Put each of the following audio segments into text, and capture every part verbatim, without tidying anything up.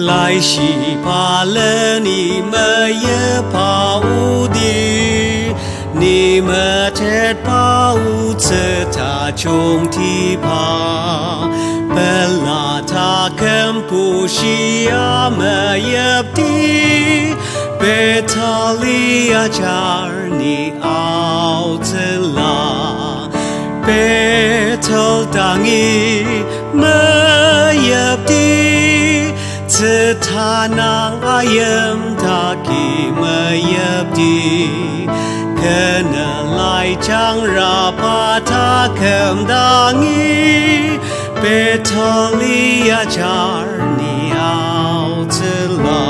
Laishiba leni meyipa odi, ni metetba otsü tajungtiba, pela taküm bushia meyipdi, Betheli ajar ni aotsüla. Bethel dangi meyipdi, tsütanang ayimdaki meyipdi, kü nü lai jangraba taküm dangi, Betheli ajar ni aotsüla.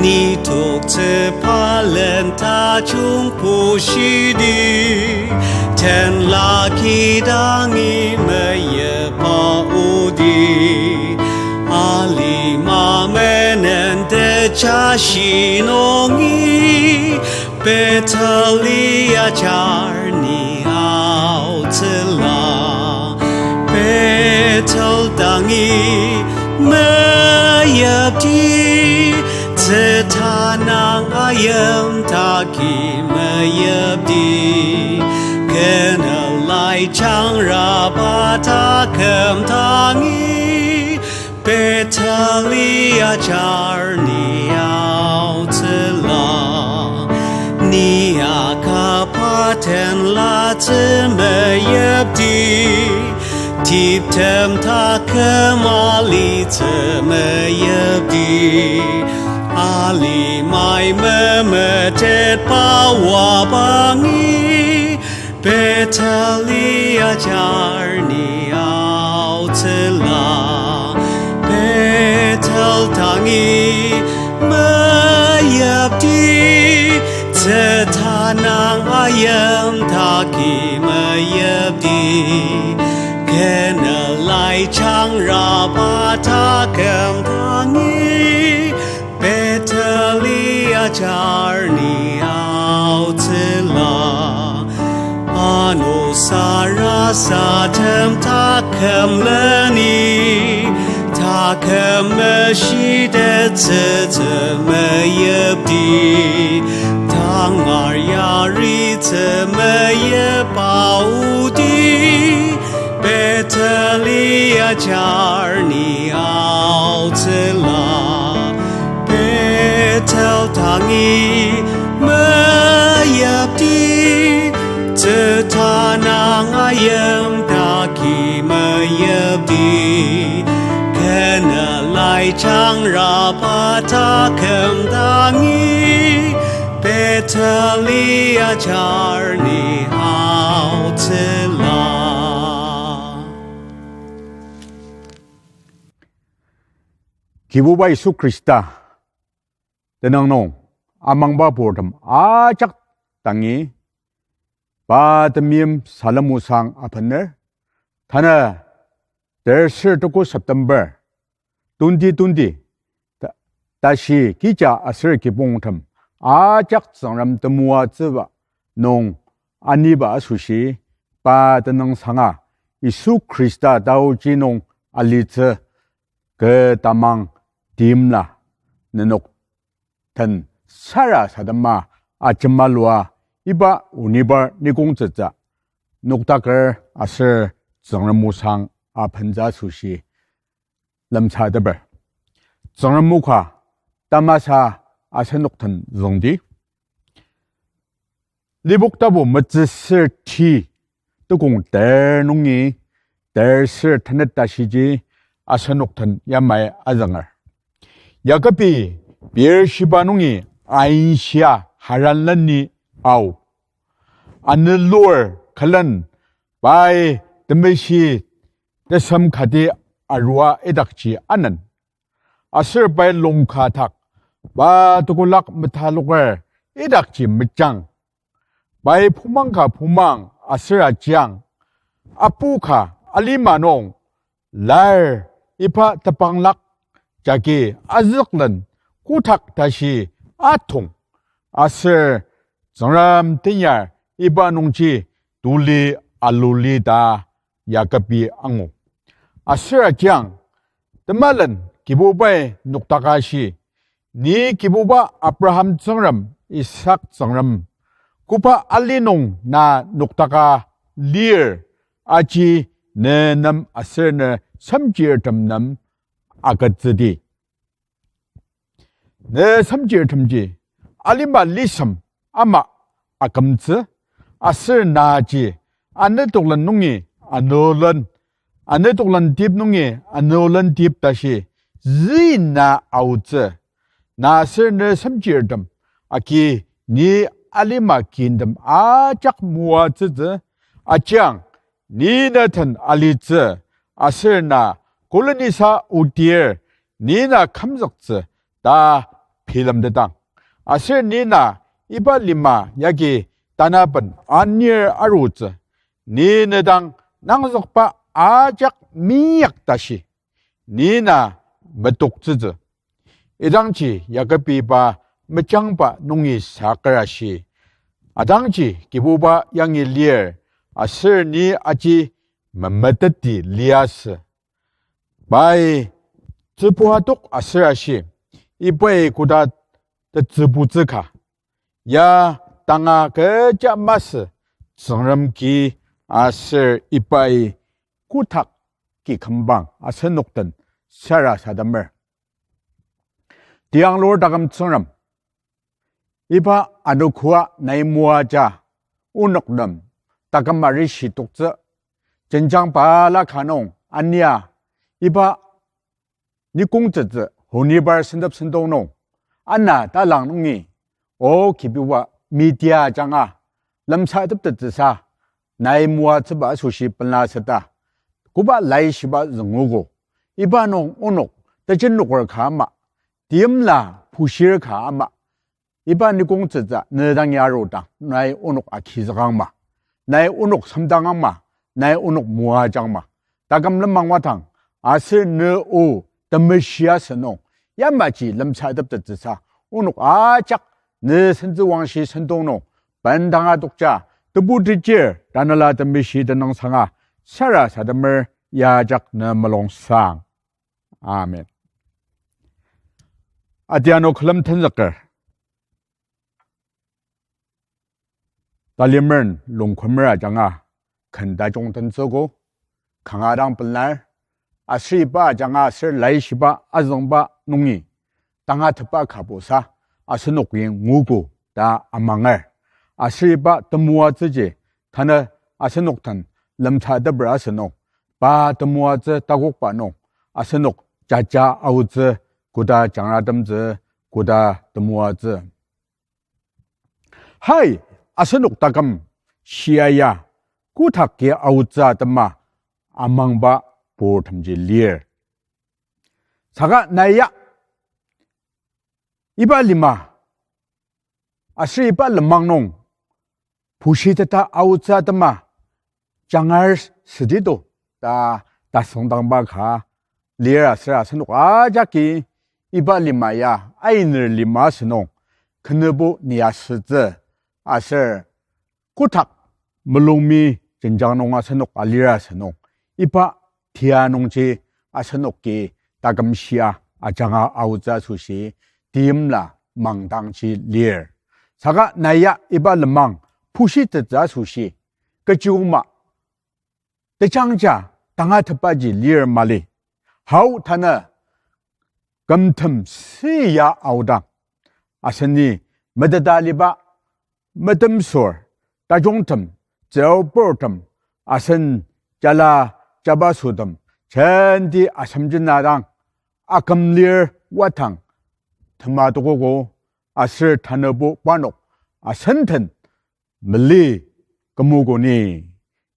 Ni toktsüba len tajung bushidi, tenla kidangi meyipa odi, alima menen tejashi nungi, Betheli ajar ni aotsüla. Bethel dangi meyipdi, tsütanang ayimdaki meyipdi, kü nü lai jangraba taküm dangi, Betheli ajar ni aotsüla. Ni akaba tenlatsü meyipdi, tiptem taküm alitsü meyipdi, alimai memetetba wabangi, Betheli ajar ni aotsüla. Bethel dangi meyipdi, tsütanang ayimdaki meyipdi, kü nü lai jangraba taküm dangi, Betheli ajar ni aotsüla. Ano sarasadem taküm leni, taküm meshitettsütsü meyipdi, tangar yaritsü meyipa odi, Betheli ajar ni aotsüla. Bethel dangi meyipdi, tsütanang ayimdaki meyipdi, kü nü lai jangraba taküm dangi, Betheli ajar ni aotsüla. Kibuba Yisu Khrista tenüng nung amangba purtem ajak dangi pa temeim salem osang abener. Tanü terser tuku September twenty twenty ta-, tashi kija aser kibongtem ajak Tsüngrem temoatsüba nung aniba asoshi pa tenüng sanga Yisu Khrista taoji nung alitsü kü tamang timla nenok den sarasadema ajemalua iba onibar nikongtsütsü noktaker aser Tsüngrem osang abentsü asoshi lemsateper. Tsüngrem o ka tamasa asenok den züngdi. Lipok tapu metsüsür ti tukong ter nungi terser tenet tashiji asenok den yamai azünger. Yakobi Beershiba nungi ainshia Haran leni ao. Anelur külen pai temeshi tesem kati arua idakji anen. Aser pai lungka dak pa tekolak metaloker idakji mejang. Pai pumang ka pumang aser ajiang. Apu ka alima nung lar iba tepanglak jagi azüklen kotak tashi atong. Aser Tsüngrem tenyar iba nungji tuli aluli ta Yakobi angu. Aser ajiang, temalen Kibubai noktaka shi, ni Kibuba Abraham Tsüngrem, Isak Tsüngrem, koba ali nung na noktaka lir, aji ne nem aser ne semchirtem nem agütsüdi. Ne semchirtemji alima lisem ama akümtsü, aser naji anetoklen nungi anulen, anetoklen tip nungi anulen tip tashi züi na aotsü. Na aser ne semchirtem agi ni alima kintem ajak moatsütsü, ajiang ni na den alitsü, aser na kolonisa odir, ni na kümzüktsü ta bilemtetang. Aser ni na iba lima yagi tanaben anir arutsü, ni ne dang nangzükba ajak minyak tashi ni na metoktsütsü. Idangji Yakobi iba mejangba nungi saker ashi, Idangji Kibuba yangi lir, aser ni aji memeteti liasü. Pai tsübu adok aser ashi, ibai koda tetsübutsü ka, ya tanga kecha masü Tsüngrem ki aser ibai kotak ki kümbang asenok den sarasademer. Tianglur taküm Tsüngrem, iba anogoa nai moaja onok nem taküm arishi toktsü, jenjang balaka nung ania iba nikongtsütsü honibar sentep sentong nung, ana talang nungi, O Kibuba, media ajanga lemsateptettsüsa nai moatsüba asoshi pela seta koba laishiba züngogo. Iba nung onok tejenoker ka ama, teimla pushir ka ama, iba nikongtsütsü ne dang ya arudang nai onok agizükangma, nai onok semdangangma, nai onok moajangma. Taküm lenmang wadang, aser ne o temeshi asünung, yamaji lemsateptettsüsa, onok ajak ne sentsüwangshi sentong nung bendanga tokja, tebu tejir Tanela Temeshi tenüngsanga sarasademer, ya ajak ne mulungsang. Amen. Adianu külem tenzüker, Talimeren Longkümer ajanga ken tajung tenzügo, kanga dang pelar, aser iba ajanga aser laishiba azüngba nungi tangatetba kabusa asenoki nguogo ta amanger. Aser iba temoatsüji tanü asenok den lemsateper asünung, pa temoatsü takokba nung asenok jaja aotsü koda jangratemtsü koda temoatsü. Hai, asenok taküm shia ya kotaki aotsü atema amangba purtemji lir. Saka nai ya iba lima aser iba lenmang nung pushiteta aotsü atema jangar südi to ta tasüngdangba ka lir aser asenok ajaki iba lima ya ainer lima asünung kenübo ni asütsü aser kotak mulungmi jenjang nung asenok alir asünung, iba tia nungji asenoki taküm shia ajanga aotsü asoshi teimla mangdangji lir. Saka nai ya iba lenmang pushitettsü asoshi kechi oma tejangja tangatetbaji lir mali. Hao tanü kümtem süya aodang, aseni meteta aliba, metemsür, tajungtem, tsüoburtem, asen jala jabasotem, jenti asemjena dang akümlir wadang tema tokogo, aser tanübo parnok asen den meli kümogo ni,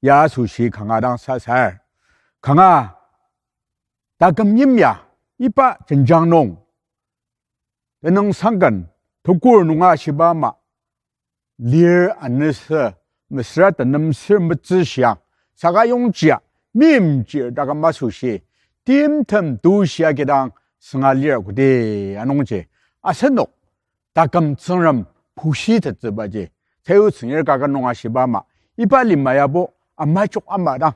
ya asoshi kanga dang sasar. Kanga taküm yimya iba jenjang nung tenüngsangken tukur nunga shiba ama lir anüsü mesüra tenemsür metsü shiang, saka yongjia meimchir taküm asoshi timtem tushia kidang sünga lir kodi anungji asenok taküm Tsüngrem pushitettsübaji, teo tsüngir kaket nung ashiba ama, iba lima yabo amajok ama dang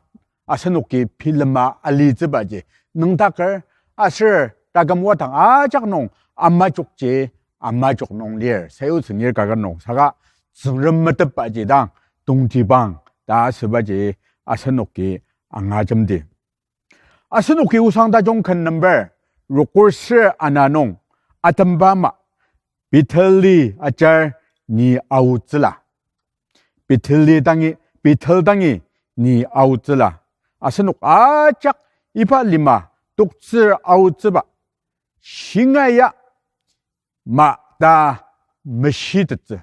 asenoki bilema alitsübaji nüngdaker, aser taküm wadang ajak nung amajokji, amajok nung lir, sayu tsüngir kaket nung, saka Tsüngrem metetbaji dang tongtibang ta asübaji asenoki angajemdi. Asenoki osang tajung ken number rokor ser ana nung atemba ama, Betheli ajar ni aotsüla. Betheli dangi, Bethel dangi ni aotsüla. Asenok ajak iba lima toktsür aotsüba shinga ya ma ta meshitettsü,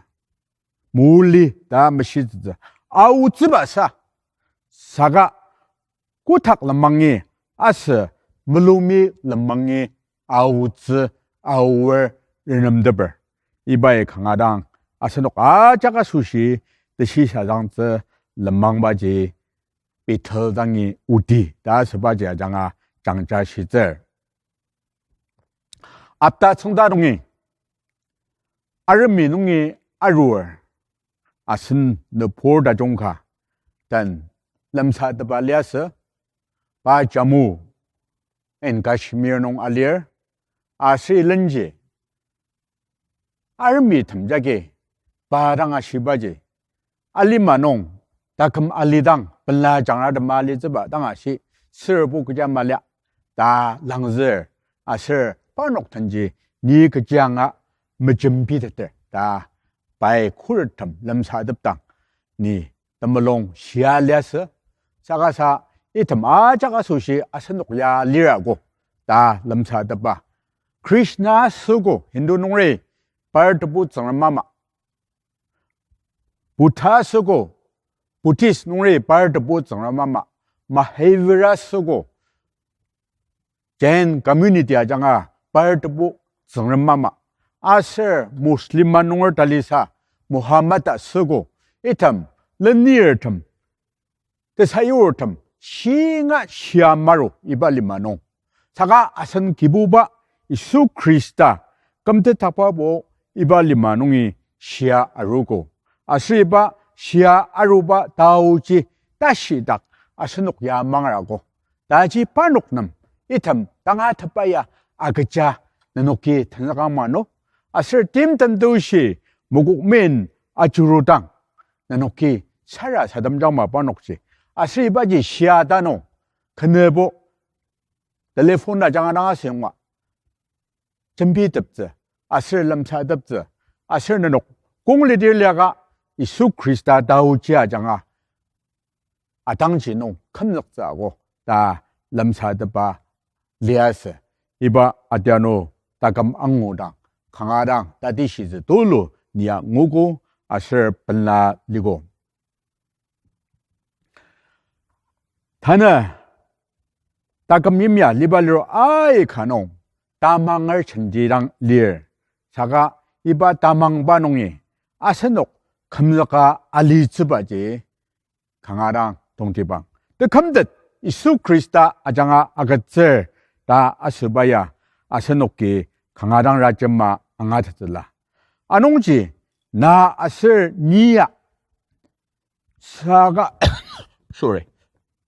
moli ta meshitettsü aotsüba sa, saka kotak lemangi asü mulungmi lemangi aotsü aor renemteper. Ibai kanga dang asenok ajak asoshi teshisazangtsü lemangbaji Bethel dangi oti ta asübaji ajanga jangja shitsür. Apta tsüngda nungi, army nungi arur, asen nübur tajung ka den lemsatepa liasü, pa Jammu and Kashmir nung alir, aser ilenji army tem jagi pa dang ashibaji, alima nung taküm alidang, pela jangratem alitsüba dang ashi, sürbo kecha mali ta langzür, aser parnok denji ni kechi anga mejembiteter ta pai khuret tem lemsatepdang ni temulung shia liasü. Saka sa item ajak asoshi asenok ya lirago ta lemsatepa, Krishna asüogo Hindu nungri par tebu tsüngrem ama, Buddha asüogo Buddhist nungri par tebu tsüngrem ama, Mahavira asüogo Jain community ajanga par tebu tsüngrem ama, aser Muslim nunger talisa Muhammad asüogo, item lenirtem, tesayurtem shinga shia maru iba lima nung. Saka asen Kibuba Yisu Khrista kümtetdakbabo iba lima nungi shia aruogo. Aser iba shia aruba taoji tashidak asenok ya mangrago. Taji parnok nem item tangatetba ya agüja nenoki tenzükang ma no. Aser timtem tashi mokokmen ajurudang nenoki sarasademjang ma parnokji. Aser ibaji shia ta nung kenübo telephone ajanga dang asüngma jembiteptsü, aser lemsateptsü, aser nenok kong lidir liaka Yisu Khrista taoji ajanga atangji nung kümzüktsü ako ta lemsatepa liasü. Iba adianu taküm angudang, kanga dang tatishitsü tulu nia nguogo aser pela liko. Tanü taküm yimya liba liro aika nung tamanger jenti dang lir. Saka iba tamangba nungi asenok kümzüka alitsübaji kanga dang tongtibang. Tekümtet Yisu Khrista ajanga agütsür ta asüba ya asenoki kanga dang rajema angatettsüla. Anungji na aser ni ya saka, sorry,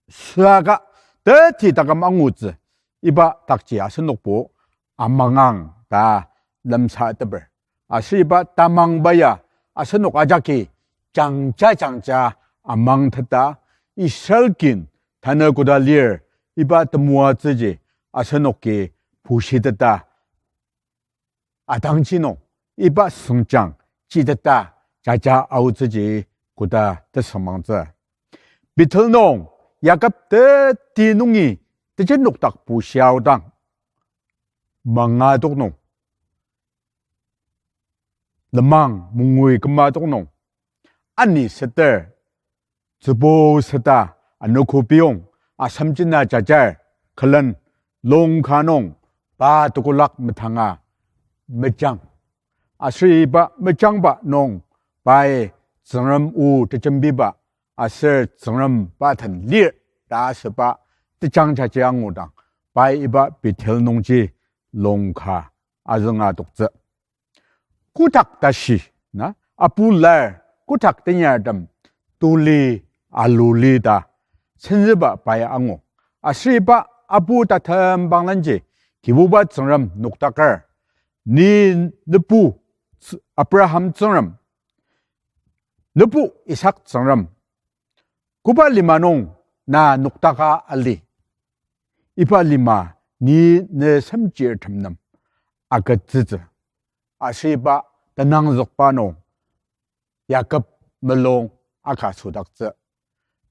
saka teti taküm angutsü iba dakji asenokbo amangang ta lemsateper. Aser iba tamangba ya asenok ajaki jangja jangja amangteta, Israel kin tanü koda lir iba temoatsüji asenoki bushiteta, atangji nung iba süngjang chiteta jaja aotsüji koda tesüngmangtsü. Bethel nung Yakob teti nungi tejenokdak bushia aodang, manga tok nung lenmang mongui küma tok nung, ani seter, tsübo seta, anogo piyong, asamjina jajar, külen, longka nung, pa tekolak metanga mejang. Aser iba mejangba nung pai Tsüngrem o tejembiba aser Tsüngrem pa den lir ta asüba tejangjaji angudang, pai iba Bethel nungji longka azünga toktsü. Kotak tashi, na, apu lar, kotak tenyartem tuli aluli ta senzüba pai angu. Aser iba apu tatembanglanji Kibuba Tsüngrem nokdaker, ni nebu Ts-, Abraham Tsüngrem, nebu Isak Tsüngrem, koba lima nung na nokdaka ali, iba lima ni ne semchirtem nem agütsütsü. Aser iba tenangzükba nung Yakob mulung aka südaktsü.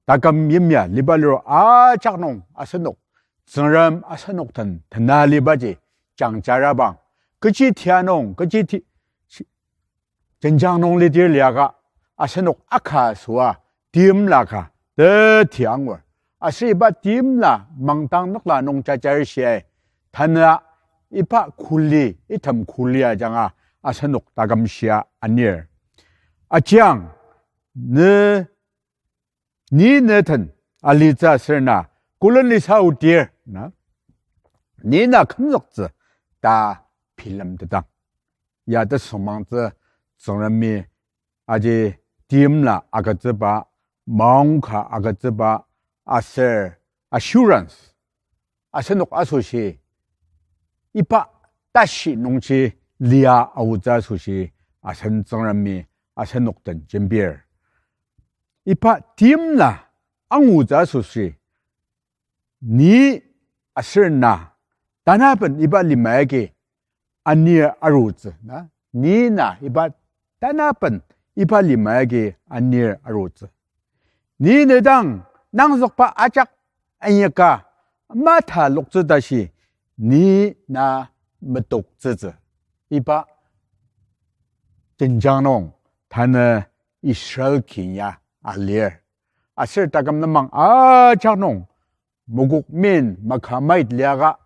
Taküm yimya liba liro ajak nung asenok, Tsüngrem asenok den tena libaji jangjarabang. Kechi tia nung, kechi ti-, jenjang nung lidir liaka, asenok aka süa, timla ka, teti angur. Aser iba timla mangdang nükla nung jajar shiai, tanü iba kuli, item kuli ajanga asenok takümshia anir. Ajiang, ne, ni ne den alitsü aser na, külen lisa odir, na, ni na kümzüktsü ta bilemtetang. Ya tesüngmangtsü Tsüngremi aji timla agütsüba, maongka agütsüba, aser assurance. Asenok asoshi, iba tashi nungji lia aotsü asoshi, asen Tsüngremi asenok den jembir. Iba timla angutsü asoshi, ni aser na, tanaben iba lima agi anir arutsü, na? Ni na iba tanaben iba lima agi anir arutsü. Ni ne dang nangzükba ajak inyaka mataloktsü tashi, ni na metoktsütsü. Iba jenjang nung tanü Israel kinya alir. Aser taküm lenmang ajak nung mokok min makamait liaka,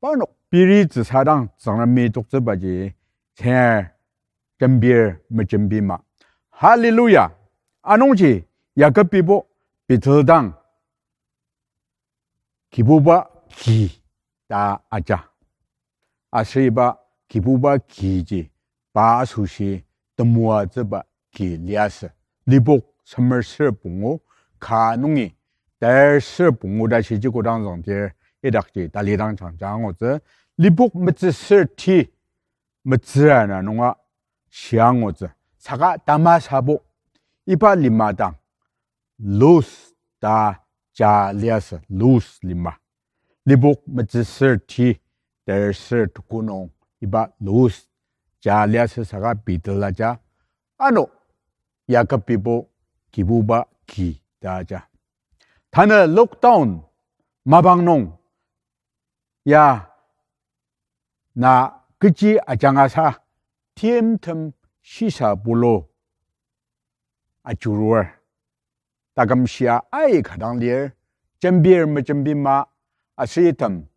parnok piritsü sadang Tsüngremi toktsübaji, ser jembir mejembima. Hallelujah! Anungji Yakobibo Bethel dang Kibuba ki ta aja. Aser iba Kibuba kiji pa asoshi temoatsüba ki liasü. Lipok semer ser pungu, ka nungi ter ser pungu ta shiji kodang züngdir idakji talidang jangja angutsü. Lipok metsü ser ti, metsür ana nunga shia angutsü. Saka tamasabo iba lima dang Luz ta ja liasü, Luz lima. Lipok metsü ser ti, ter ser tuku nung iba Luz ja liasü saka Bethel aja. Ano Yakobibo Kibuba ki ta aja. Tanü lockdown mapang nung ya na kechi ajangasa timtem shisa pulu ajurur. Takümshia aika dang lir, jembir mejembima, aser item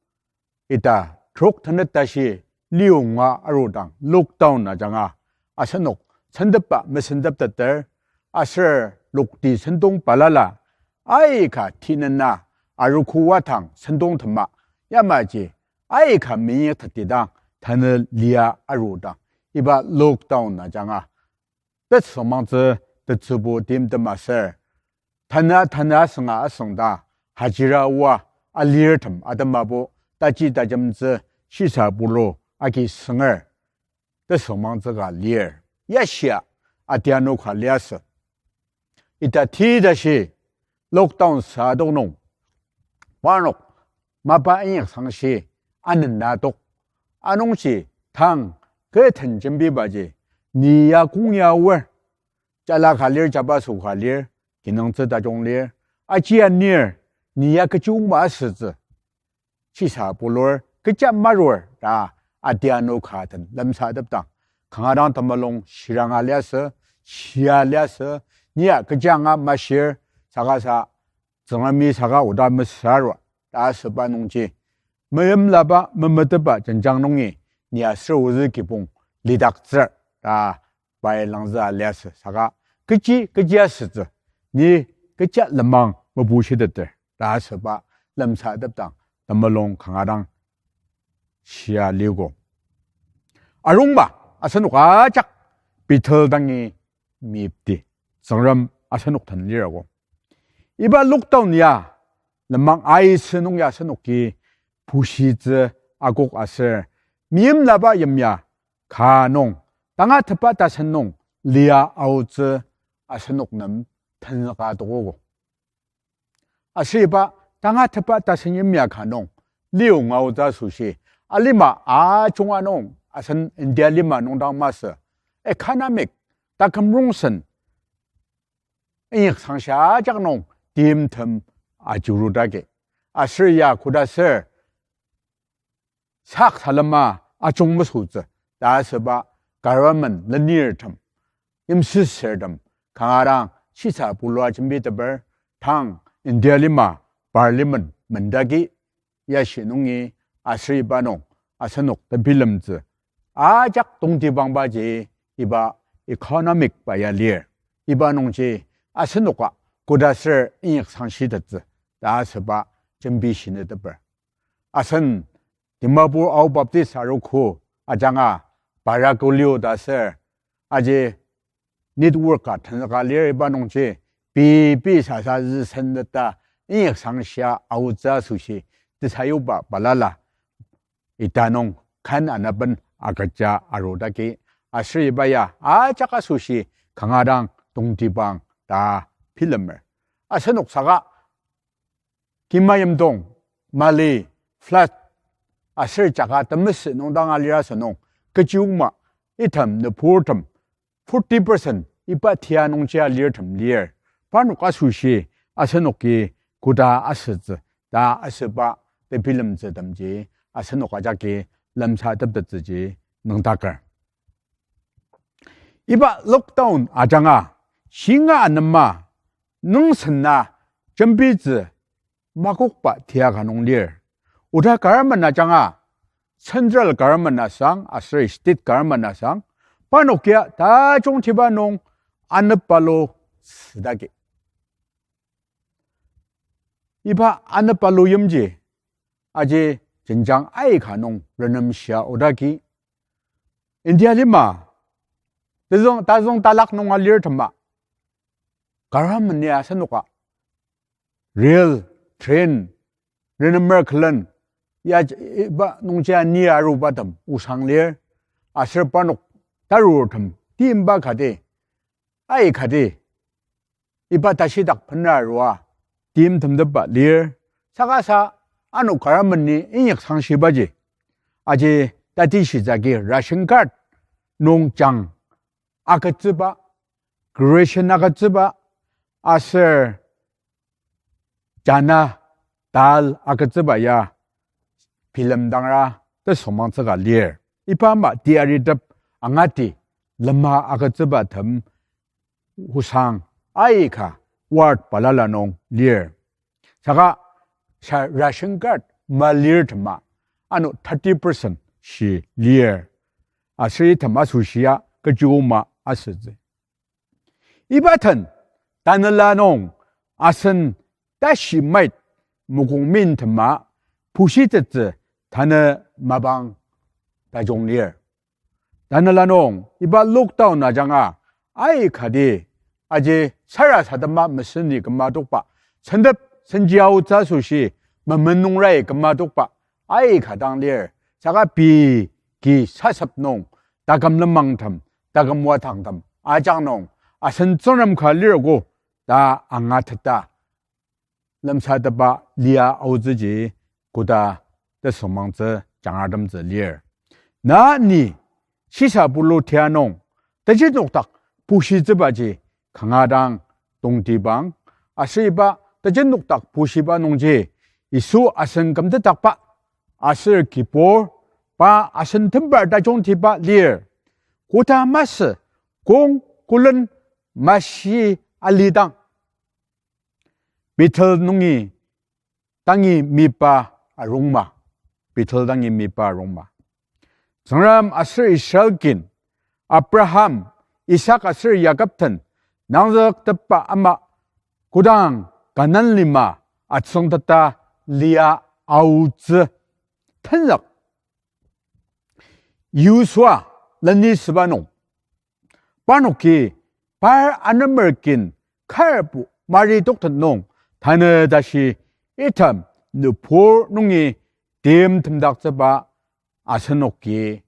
ita trok tenet tashi liyonga arudang lockdown ajanga asenok sentepba mesentepteter, aser lokti sentong balala aika tinena arogo wadang sentong tema, yamaji aika meinyaktetidang tanü lia arudang iba lockdown ajanga tesüngmangtsü tetsübu timtem aser, tanü, tanü asünga asüngdang hajira oa alirtem atemabo taji tajemtsü shisa pulu agi sünger tesüngmangtsü ka lir. Yashia atianu ka liasü. Ita ti tashi lockdown sadok nung parnok mapa inyaksangshi anena tok. Anungji tang kü den jembibaji, ni ya kong ya aor, jala ka lir, jabaso ka lir, kinungtsü tajung lir, aji anir, ni ya kechi ongba asütsü shisa pulur, kecha marur ta atianu ka den lemsatepdang, kanga dang temulung shiranga liasü, shia liasü, ni ya kecha anga mashir, saka sa Tsüngremi saka oda mesüra ta asüba nungji, meyimlaba, memetetba jenjang nungi ni aser ozü kibong lidaktsür ta pai langzü aliasü saka, kechi, kechi asütsü, ni kecha lenmang mebushiteter ta asüba lemsatepdang temulung kanga dang shia liogo. Arungba asenok ajak Bethel dangi meyipdi, Tsüngrem asenok den lirago. Iba lockdown ya lenmang aisü nung ya asenoki bushitsü akok aser meimlaba yimya ka nung, tangatetba tasen nung lia aotsü asenok nem tenzüka tokogo. Aser iba tangatetba tasen yimya ka nung liong aotsü asoshi, alima ajunga nung asen India lima nung dang masü, economic taküm rongsen inyaksangsha ajak nung timtem ajurudaki. Aser ya koda ser sak salema ajung mesütsü ta asüba government lenirtem, yimsüsürtem, kanga dang shisa pulua jembiteper, tang India lima parliament mendaki yashi nungi aser iba nung asenok tebilemtsü ajak tongtibangbaji iba economic ba ya lir. Iba nungji asenoka koda ser inyaksangshitettsü ta asüba jembi shinüteper. Asen Dimapur Ao Baptist Arogo ajanga Barakulio ta ser aji network ka tenzüka lir. Iba nungji pei pei sasa züsenteta inyaksangsha aotsü asoshi tesayuba balala ita nung kan anaben agüja arudaki. Aser iba ya ajak asoshi kanga dang tongtibang ta bilemer. Asenok saka kima yimdong, mali, flood, aser jaka temesü nung dang alir asünung, kechi oma, item nüburtem, forty percent iba tia nungji alirtem lir. Parnok asoshi asenoki koda asütsü ta asüba tebilemtsütemji asenok ajaki lemsateptettsüji nüngdaker. Iba lockdown ajanga, shinga anema, nungsena, jembitsü, makokba tia ka nung lir. Oda government ajanga, central government asang aser state government asang, parnokia tajungtiba nung anepalu südaki. Iba anepalu yimji, aji jenjang aika nung renemshia odaki. India lima, tezüng, tazüng talak nung alirtema, government-i asenoka rail, train, renemer külen, ya, iba nungji ani arubatem osang lir, aser parnok tarurtem timba kati, aikati, iba tashidak bena arua timtemtepba lir. Saka sa ano government-i inyaksang shibaji, aji tatishitsü agi ration card nung jang agütsüba, ration agütsüba, aser chana, dal agütsüba ya bilemdangra tesüngmangtsüka lir. Iba ama teyaritep angati lema agütsübatem osang aika ward balala nung lir. Saka sa ration card malirtema ano thirty percent shi lir. Aser item asoshia kechi oma asütsü. Iba den, tanela nung asen tashi mait mokokmi tema pushitettsü tanü mapang tajung lir. Tanela nung iba lockdown ajanga aikati aji sarasadema meseni kümatokba, sentep senji aotsü asoshi memenungrai kümatokba aika dang lir. Saka pei ki sasep nung taküm lenmangtem, taküm watangtem ajak nung asen Tsüngrem ka lirgo ta angateta lemsatepba lia aotsüji koda tesüngmangtsü jangratemtsü lir. Na ni shisa pulu tia nung tejenokdak pushitsübaji kanga dang tongtibang, aser iba tejenokdak pushiba nungji Yisu asen kümtetdakba aser kibur, pa asen tembar tajungtiba lir. Koda masü kong külen mashi alidang, Bethel nungi tangi mipa arungma. Bethel tangi mipa arungma. Tsüngrem aser Israel kin, Abraham, Isak aser Jakob den nangzüktepba ama kodang Kanan lima atsüngteta lia aotsü tenzük. Yosua leni süba nung parnoki par anemer kin karbo mari toktet nung tanü tashi item nübur nungi timtemdaktsüba asenoki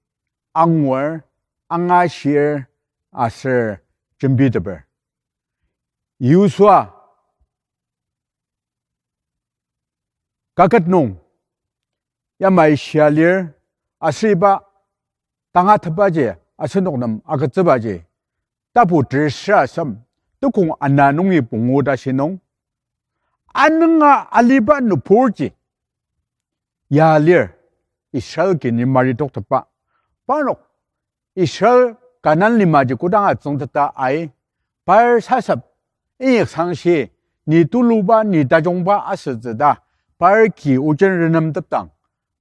angur, angashir, aser jembiteper. Yosua kaket nung yamai shia lir, aser iba tangatetbaji asenok nem agütsübaji Tapu ter sür asem, tukong ana nungi pungu tashi nung, anünga aliba nüburji ya lir, Israel kin ni maritoktetba. Parnok Israel Kanan limaji kodanga tsüngteta ai, par sasep, inyiksangshi, ni tuluba, ni tajungba asütsü ta, par ki ojen renemtepdang,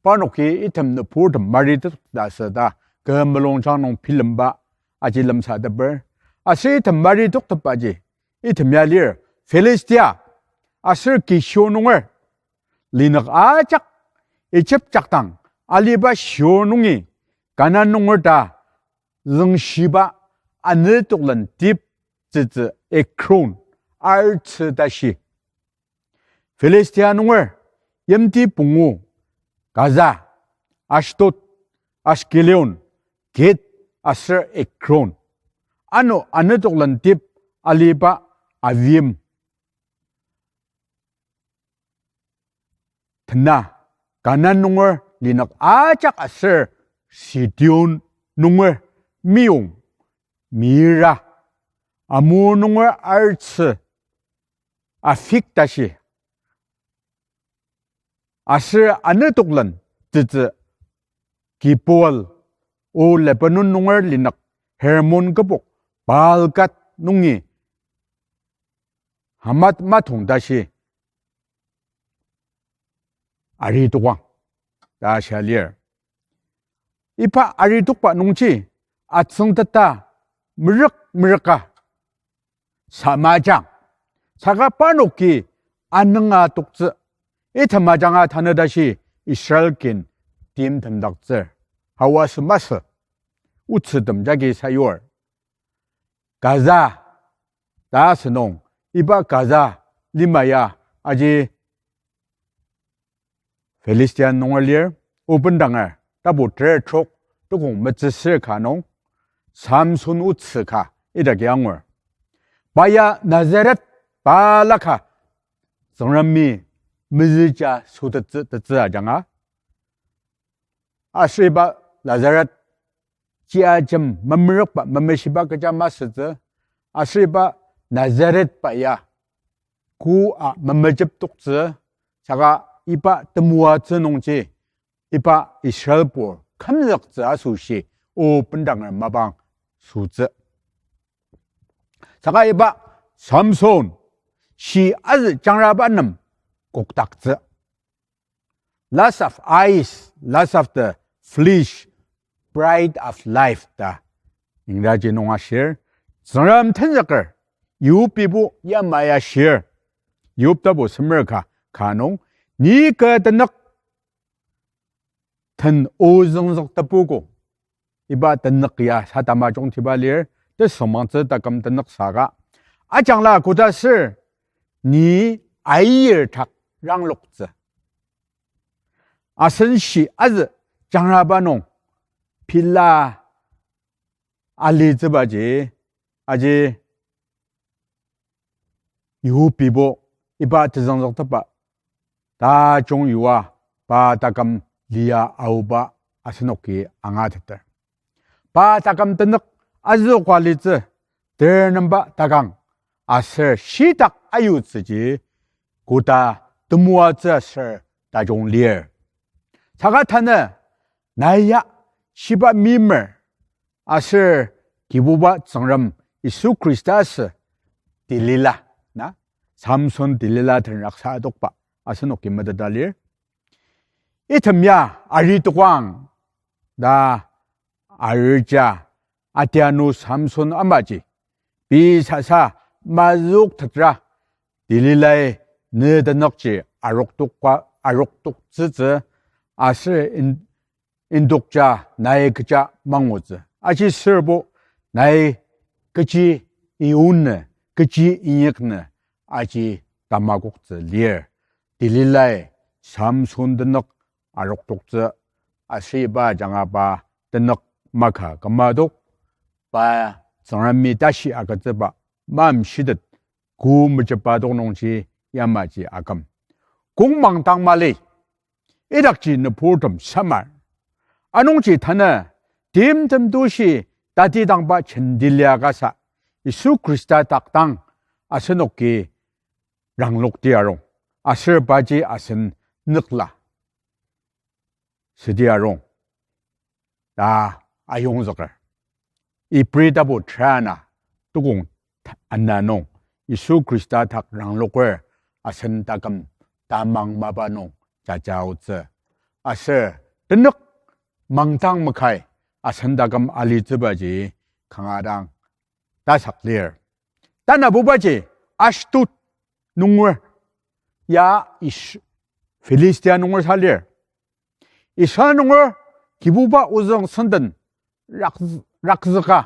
parnoki item nüburtem maritokta asü ta, kü mulungjang nung bilemba aji lemsateper. Aser item maritoktepbaji, item ya lir, Philistia, aser ki shio nunger, linük ajak, Ijip jakdang aliba shio nungi, Kanan nunger ta züngshiba anetoklen tip tsütsü Ekron, artsü tashi. Philistia nunger yimti pungu, Gaza, Ashdod, Ashkelon, Gat aser Ekron. Ano anetoklen tip aliba Avim, tena, Kanan nunger linük ajak aser Sidon nunger meyong, Mira, Amor nunger artsü Afek tashi, aser anetoklen tetsü Gilboa, o Lebanon nunger linük Hermon kübok Baal-Gad nungi Hamat matong tashi aritokang ta shia lir. Iba aritokba nungji atsüngteta merük merüka samajang. Saka parnoki anünga toktsü. Item ajanga tanü tashi Israel kin timtemdaktsür. Hawa sü masü. Otsütem jagi sayur. Gaza ta asünung, iba Gaza lima ya aji Philistine nunger lir, O Bendanger tapu ter trok tukong metsüsür ka nung, Samson otsü ka idaki angur. Pa ya Nazareth balaka Tsüngremi mezüja sütettsü, tettsü ajanga. Aser iba Nazareth, chia jem memerükba, memeshiba kecha masütsü, aser iba Nazareth pa ya, ko a memejeptoktsü, saka iba temoatsü nungji, iba Israelbo kümzüktsü asoshi, O Bendanger mapang sütsü. Saka iba Samson, shi azü jangraba nem kokdaktsü. Lust of eyes, lust of the flesh, pride of life ta Ingraji nung ashir. Tsüngrem tenzüker, Yobibo yamai ashir. Yob tapu semer ka, ka nung, ni kü tenük ten ozüngzük tepuko. Iba tenük ya sa tamajungtiba lir, tesüngmangtsü taküm tenük saka. Ajangla koda ser, ni ayir tak rangloktsü. Asen shi azü jangraba nung pela alitsübaji, aji Yobibo iba tezüngzüktepba tajung yua pa taküm lia aoba asenoki angateter. Pa taküm tenük azüoka litsü, ternemba takang aser shitak ayutsüji koda temoatsü aser tajung lir. Saka tanü nai ya shiba meimer aser Kibuba Tsüngrem Yisu Khrista asü Delila, na, Samson Delila tenraksa adokba asenoki meteta lir. Item ya aritokang ta arja atianu Samson amaji pei sasa mazüktetra Delilai ne tenükji aroktokba, aroktoktsütsü aser in-, indokja nai kecha mangutsü. Aji serbo nai kechi iunü, kechi inyaknü aji tamakoktsü lir. Delilai Samson tenük aroktoktsü aser iba ajanga pa tenük maka kümadok, pa Tsüngremi tashi agütsüba mamshitet kü mejepa tok nungji yamaji aküm. Kong mangdang mali, idakji nüburtem samar. Anungji tanü timtem tushi tatidangba jenti lia kasa Yisu Khrista dak dang asenoki ranglokti arung, aser paji asen nükla südi arung ta ayongzüker. Ibri tapu tera ana tukong ana nung Yisu Khrista dak rangloker asen taküm tamang mapa nung jaja aotsü. Aser tenük mangdang makai asen taküm alitsübaji kanga dang tasak lir. Tanabubaji Ashdod nunger, ya Is-, Philistia nunger sa lir. Israel nunger Kibuba ozüng senden rak-, rakzüka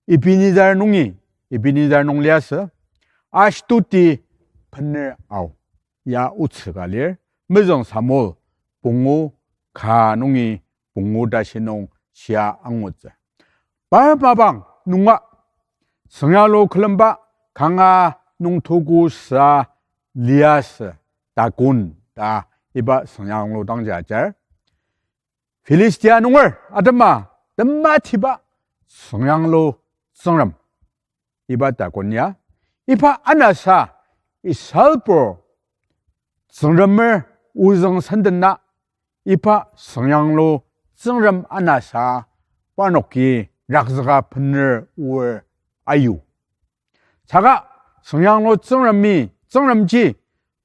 Ebenezer nungi, Ebenezer nung liasü, Ashdodi bener ao, ya otsü ka lir, mezüng Samuel pungu ka nungi pungu tashi nung shia angutsü. Par mapang nunga, Süngyanglu külemba kanga nung tuku sa liasü Dagon ta iba süngyanglu dangji ajar. Philistia nunger atema tematiba süngyanglu tsüngrem iba Dagon ya, iba anasa Israelpur tsüngremer ozüng sendena iba süngyanglu tsüngrem anasa parnoki rakzüka bener oa ayu. Saka süngyanglu tsüngremi, tsüngremji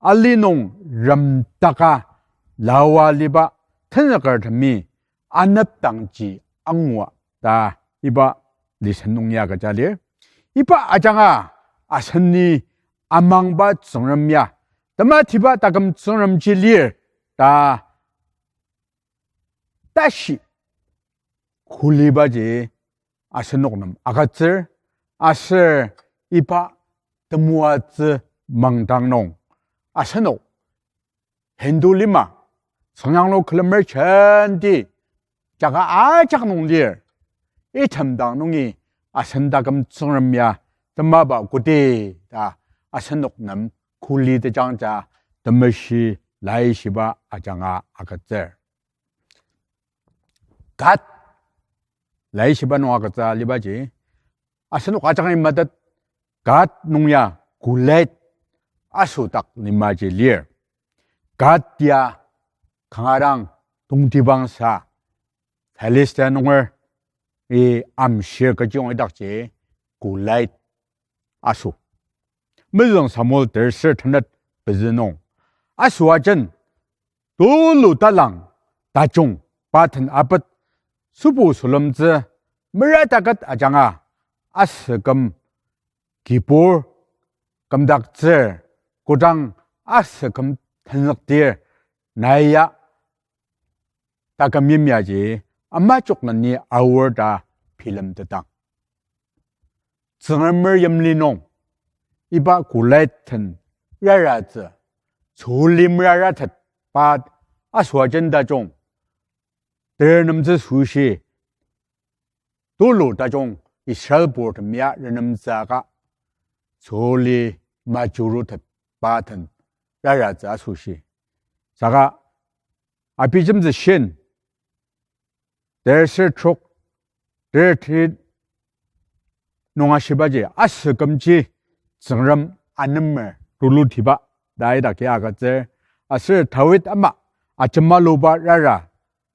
ali nung remdaka lawa liba tenzükertemi anepdangji angua ta iba lesson nung ya kecha lir. Iba ajanga aseni amangba tsüngrem ya tematiba taküm tsüngremji lir ta tashi kulibaji asenok nem agütsür, aser iba temoatsü mangdang nung asenok Hindu lima, süngyanglu külemer jenti jaka ajak nung lir, item dang nungi asen taküm tsüngrem ya temaba kodi ta asenok nem kuli tejangja temeshi laishiba ajanga agütsür. Gath, laishiba nung agütsü alibaji, asenok ajak imatet Gath nung ya Goliath asodak limaji lir. Gath ya kanga dang tongtibangsa Philistia nunger i amshir kechiyong idakji Goliath aso. Mezüng Samuel terser tenet pezü nung, asoajen tulu talang tajung pa den apet sübu sülemtsü merataket ajanga asüküm kibur kümdaktsür kodang asüküm tenzüktir nai ya taküm yimyaji amajok nani aor ta bilemtetang. Tsüngremer yimli nung iba Goliath den raratsü, tsüli meraratet pa asoajen tajung ter nemtsü süshi tulu tajung Israelpurtem ya renemtsü aka tsüli majurutet pa den raratsü asoshi. Saka Abijemtsü shin terser trok, ter ti nung ashibaji, asükümji Tsüngrem anemer tulutiba ta idaki agütsür, aser Dawid ama ajemaluba rara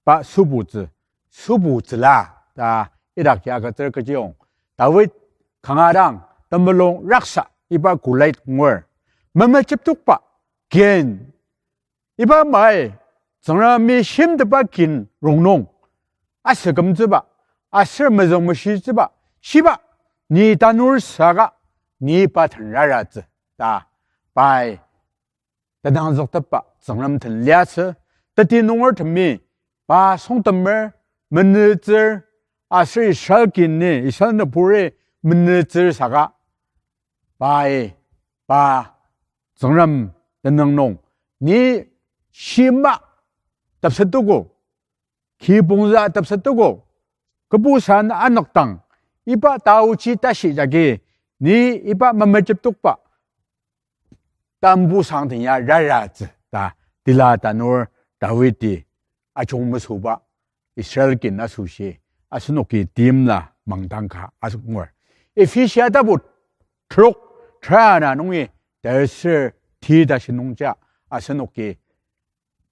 pa sübutsü, sübutsüla ta idaki agütsür kechiyong, Dawid kanga dang temulung raksa iba Goliath ngur, memejeptokba kin, iba mai Tsüngremi shimtetba kin rongnung, asükümtsüba aser mezüngmeshitsüba shiba, ni tanur saka ni pa den raratsü ta pai tenangzüktepba Tsüngrem den liasü, teti nungertemi pa süngtemer, menütsür, aser Israel kini, Israel nüburi menütsür saka pai pa Tsüngrem tenüng nung, ni shima tepsetogo, kibongza tepsettogo. Kübok san anükdang, iba taochi tashi jagi, ni iba memejeptokba tambusang den ya raratsü ta tila tanur Dawidi ajung mesüba Israel kin asoshi asenoki timla mangdang ka asüngur. Ephesia tapu trok trana nungi terser ti tashi nungja asenoki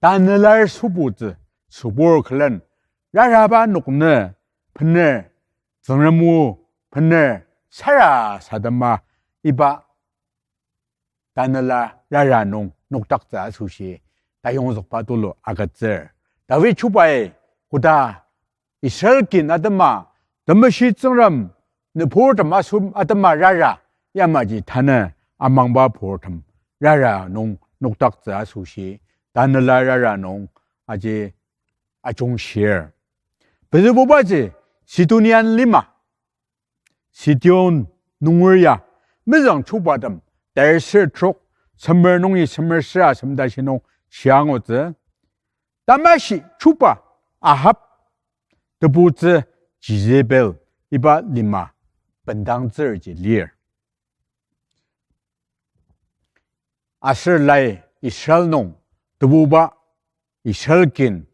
Tanelar sübutsü, sübur külen, raraba noknü, bener, Tsüngrem o, bener, sarasadema, iba, Tanela rara nung nokdaktsü asoshi, tayongzükba tulu agütsür. David chubai, koda Israel kin atema, temeshi Tsüngrem, nüburtem asen atema rara, yamaji tanü amangba purtem rara nung nokdaktsü asoshi, Tanela rara nung aji ajungshir. Pezübubaji Sidonian lima, Sidon nunger ya, mezüng chubatem, terser trok, semer nungi semer sera semtashi nung shiangutsü. Tamashi chuba Ahab, tebutsü Jezebel iba lima bendangtsürji lir. Aser lai Israel nung tebuba Israel kin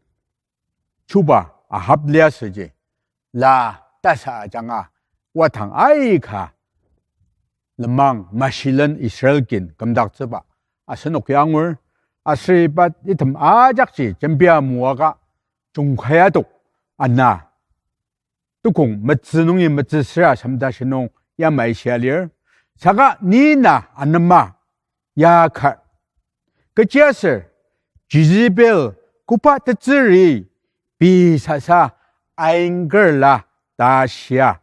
chuba Ahab liasüji, la tasa ajanga watang aika lenmang mashilen Israel kin kümdaktsüba asenok ya angur, aser iba item ajakji jembia moaka jungkaya tok ana tukong metsü nungi metsü sera semtashi nung yamai shia lir. Saka ni na anema ya kar. Kechiaser Jezebel koba tetsüri pei sasa aingerla ta shia.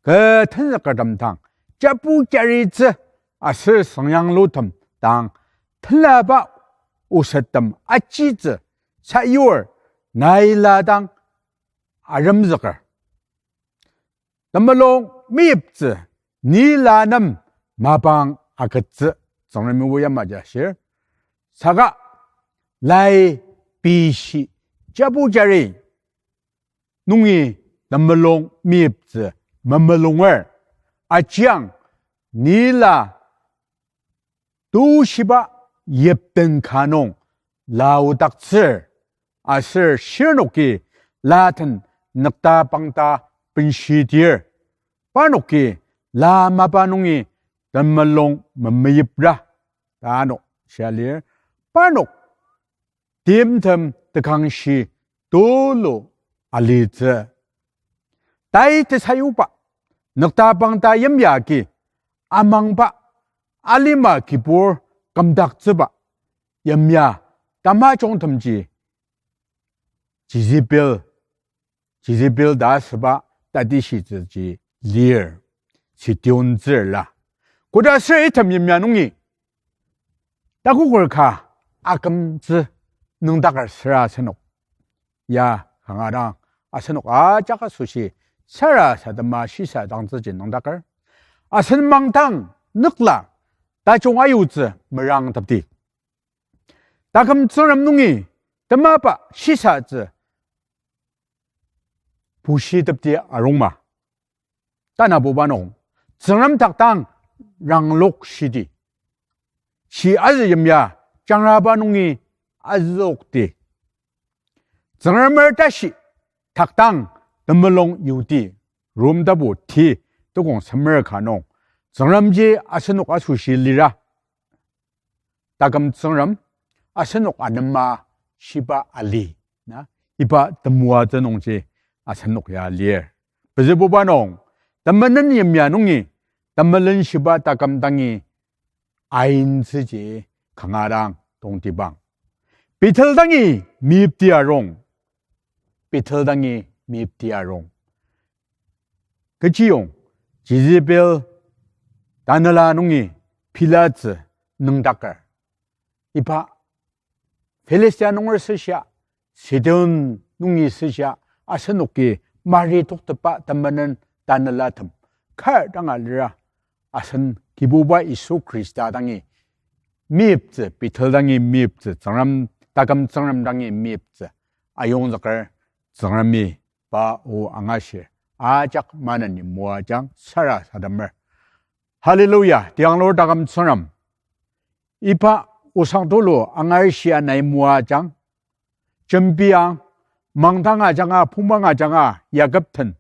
Kü tenzükertem dang, jabu jaritsü aser süngyanglutem dang, tenlaba osettem ajitsü sayur naila dang aremzüker. Temulung meyiptsü, ni la nem mapang agütsü, Tsüngremi o yamaji ashir. Saka lai pei shi jabu jari nungi temulung meyiptsü memulunger. Ajiang ni la tushiba yipten ka nung laodaktsür, aser shirnoki laten nükta pangta benshidir. Parnoki la mapa nungi temulung memeyipra ta ano shia lir. Parnok timtem tekangshi tulu alitsü. Tai tesayuba, nükta pangta yimya agi, amangba, alima kibur kümdaktsüba, yimya tamajungtemji Jezebel, Jezebel ta asüba tatishitsüji lir, Sidon tsürla. Koda aser item yimya nungi takoker ka akümtsü nüngdaker süra asenok ya kanga dang asenok ajak asoshi sarasadema shisadangtsüji nüngdaker. Asen mangdang nükla tajung ayutsü merangtepdi. Taküm Tsüngrem nungi temaba shisatsü bushitepdi arungma. Tanabuba nung, Tsüngrem takdang ranglok shidi. Shi azü yimya jangraba nungi azüokdi. Tsüngremer tashi takdang temulung yudi. Rom tapu ti tukong semer ka nung, Tsüngremji asenok asoshi lira. Taküm Tsüngrem, asenok anema shiba ali, na, iba temoatsü nungji asenok ya lir. Pezübuba nung, temenen yimya nungi, temelen shiba taküm dangi aintsüji kanga dang tongtibang. Bethel dangi meyipdi arung. Bethel dangi meyipdi arung. Kechiyong, Jezebel tanela nungi pilatsü nüngdaker. Iba Philistia nunger süshia, Sidon nungi süshia, asenoki mari toktepa temenen tanelatem kar danga lira, asen Kibuba Yisu Khrista dangi meyiptsü, Bethel dangi meyiptsü, Tsüngrem, taküm Tsüngrem dangi meyiptsü ayongzüker Tsüngremi pa o angashir, ajak maneni moajang sarasademer. Hallelujah, tianglur taküm Tsüngrem. Iba osang tulu angashia nai moajang, jembiang, mangdang ajanga, pumang ajanga, yaküpten,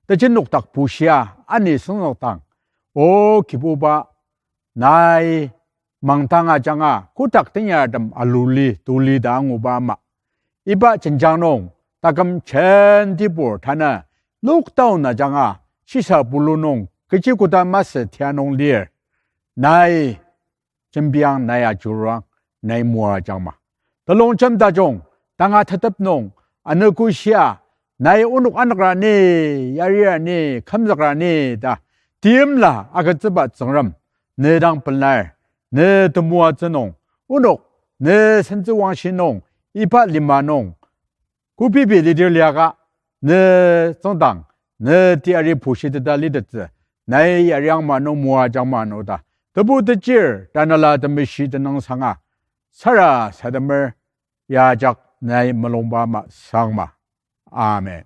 tejenokdak bushia, ani sengzakdang, O Kibuba, nai mangdang ajanga kotak tenyartem aluli tuli ta anguba ama. Iba jenjang nung, taküm jentibur tanü lockdown ajanga shisa pulu nung kechi koda masü tia nung lir. Nai jembiang, nai ajuruang, nai moajangma. Telongjem tajung, tanga tetep nung, anogo shia, nai onok anükrani, yarira ni, kümzükra ni ta, timla agütsüba Tsüngrem, ne dang pelar, ne temoatsü nung, onok, ne sentsüwangshi nung, iba lima nung, kopipi lidir liaka, ne tsüngdang, ne teyari pushiteta litettsü, nai yariang ma nung moajang ma nung ta, tebu techir, Tanela Temeshi tenüngsanga, sarasademer, ya ajak nai mulungba ama sangma. Amen.